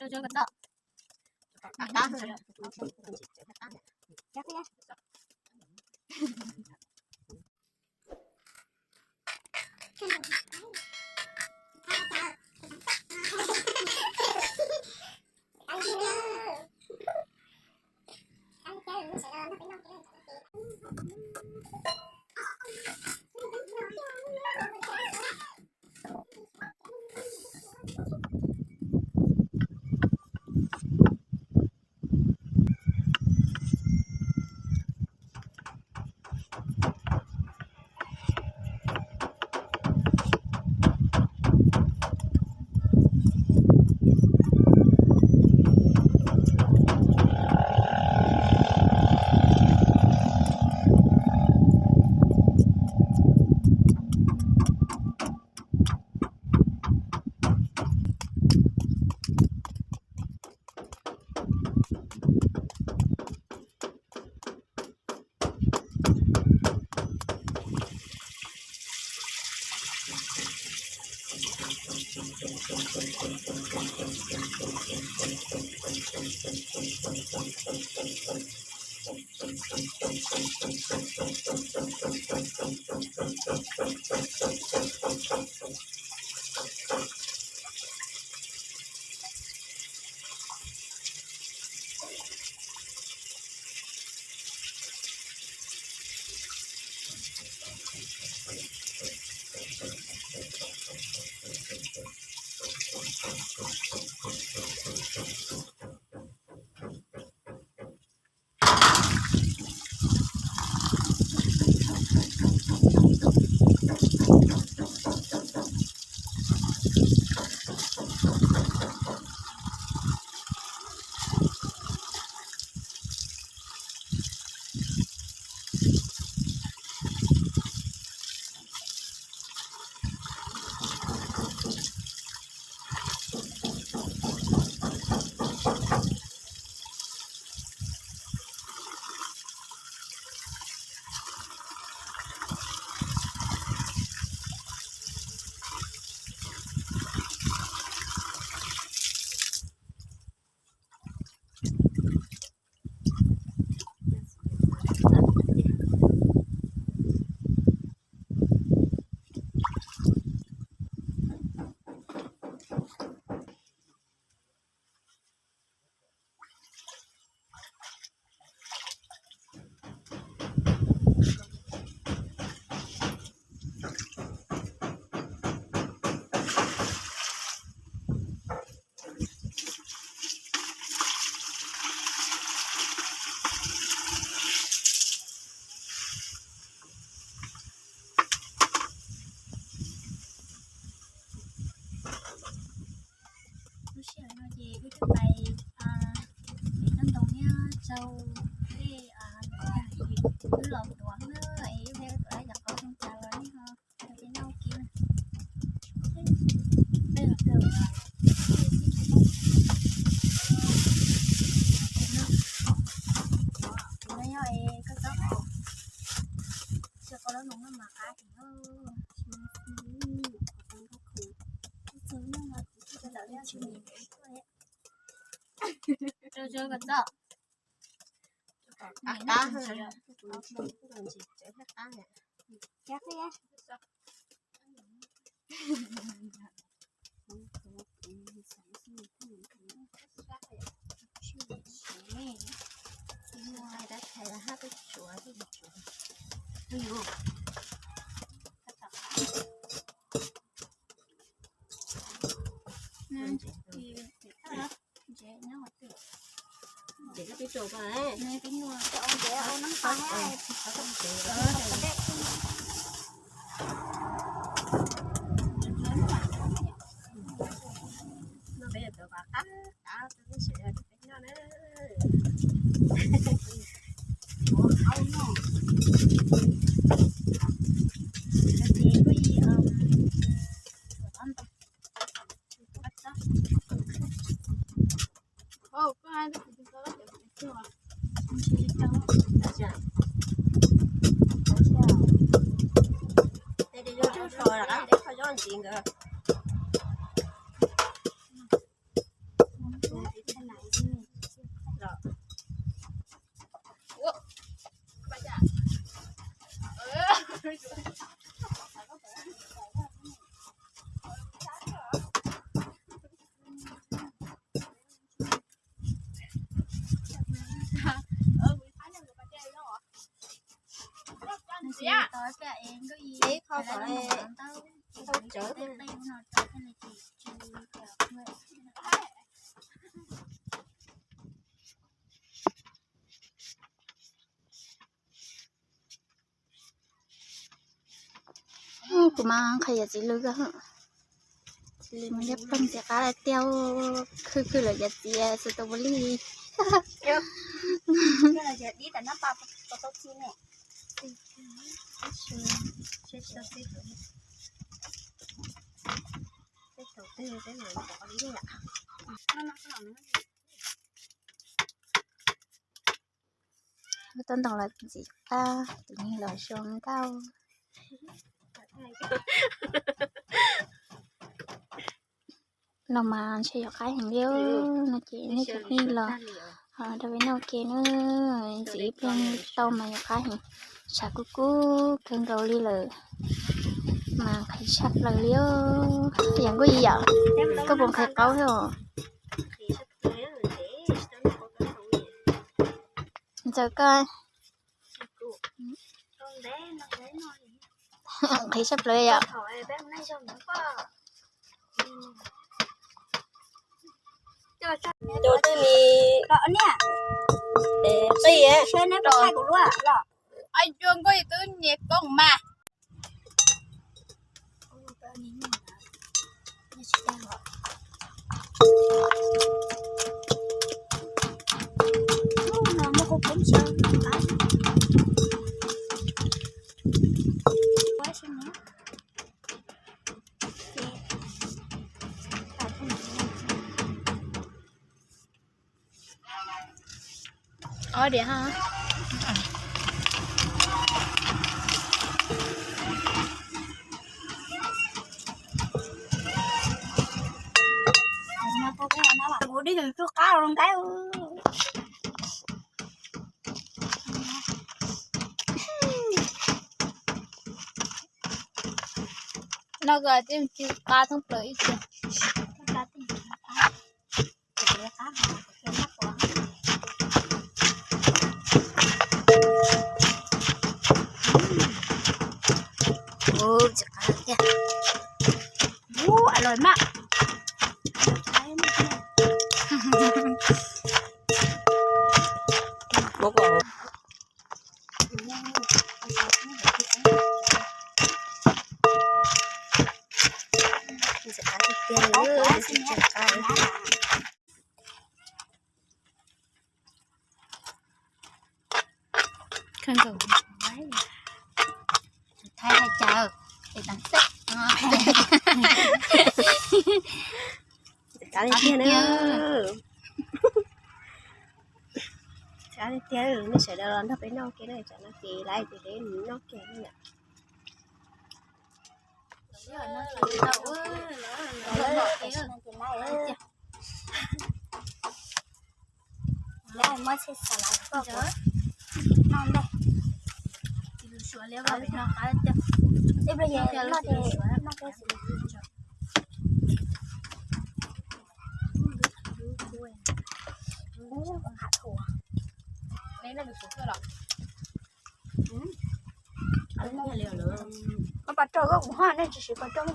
Lub sij hawm no ces wb twb pais, pem Nab Ntoo thiab rau tej, wb los tuav na, es wb peb tuav lawm cov qaub zoo cas los nej ho nrog peb noj ua ke na. Tus no yog es koj txob, tsis qau lab noos no mas qab heev. Rau koj txob. Qab qab, qab qab. Kuv mas qhia yawm txiv lwm, txiv lwm mas yog pog ntxiv qab tiag, khwj khwj lawm yawm txiv xwb tau ua li. Tuaj ntoo los ntxiv qab, tus neeg los zoo nkauj. Los mas ntshe yuav qab heev li, no ces nej cov phooj ywg los ho rau peb noj ke na, ntxiv ib pliag tau mas yuav qab heev, tshav kub kub kawg nkaus li lawm, mas qhis tshaj plaws li. Yam nkuj yam, koj puas nqhis qaub thiab os? Ntxawm koj nqhis tshaj plaws yom. Tus twg ni qij los. Ai, cua nkauj twb nyias koom mas. Ob diav ha. Kuv dib tug qab rau nqaib. No koj tib tug qab thoob plaws ib tug. Ub, a lawm mas. Kawg nkaus. Thaib hais cas es tag xwb. Kav tiag na. Kav tiag, nej sawv daws los nrog peb noj ke na, tsam no ces lawv ces peb mus noj kiag na yom. Muab txhij xav lawv koj noj ntej. Ib pliag noj ces noj kiag xwb. Koj pas rau koj kuv ho nej tsis siv pas rau.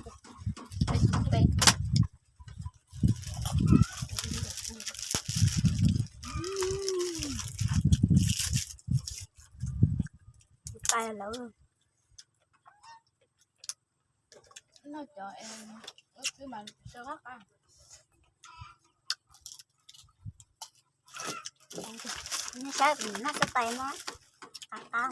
Tais lawv. Saib noj xab tais no qab qab.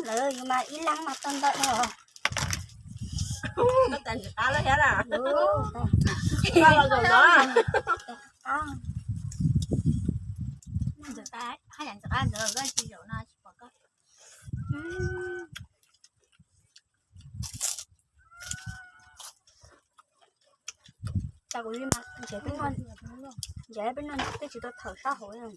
Lawv yus mas ib leeg mas tau ntau os. Kuv li mas ntshe peb noj, ntshe peb noj twb tsis tau thawm sab hauv.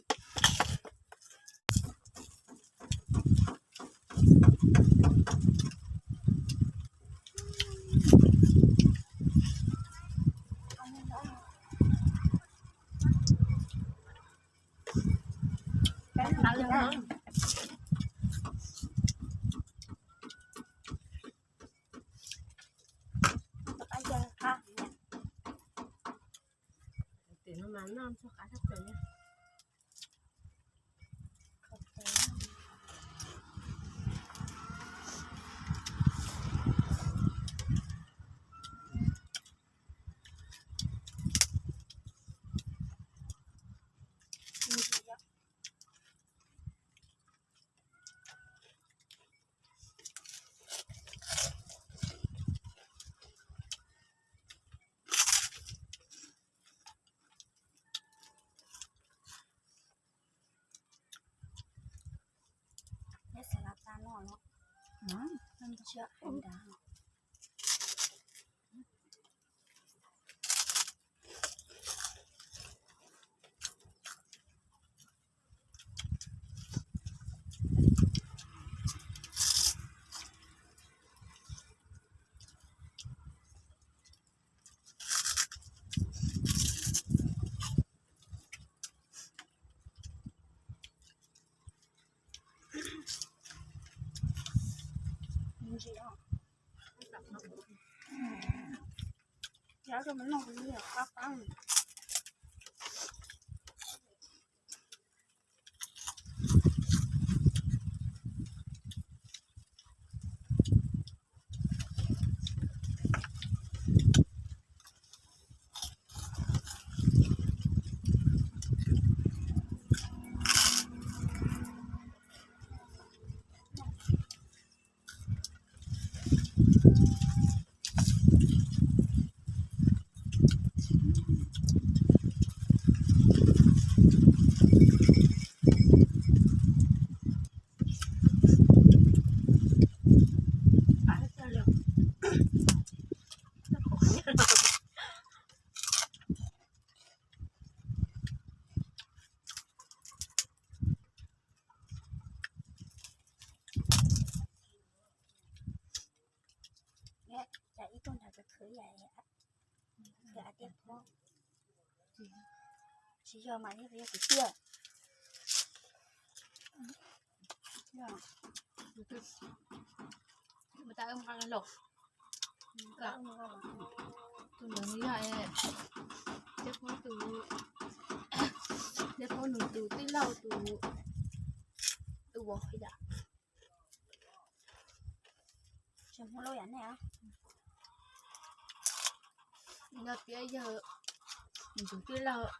Neb xav las tas no los? Tsiab nrad. Cas ib tug nrad khwv khwv ib yam, khwv tiaj phob. Tsis yog mas yog kwv tiaj. Tus ntawd yog tiaj phob tus, tiaj phob nws tus tij laug tus, tus vauv yom. Tsis muaj lub yam nej, yog tias yog nws tus tij laug.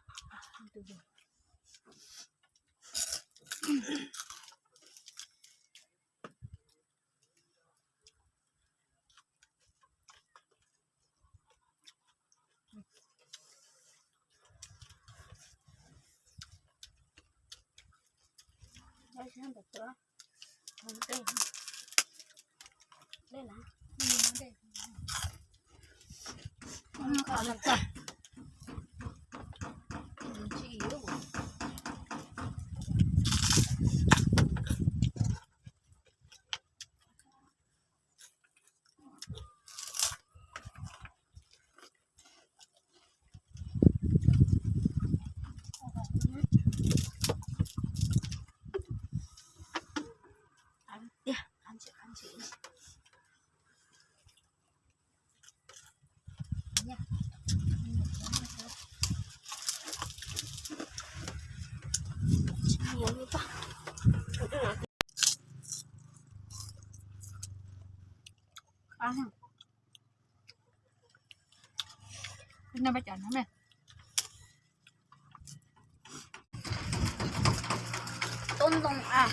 Tub ntoo a,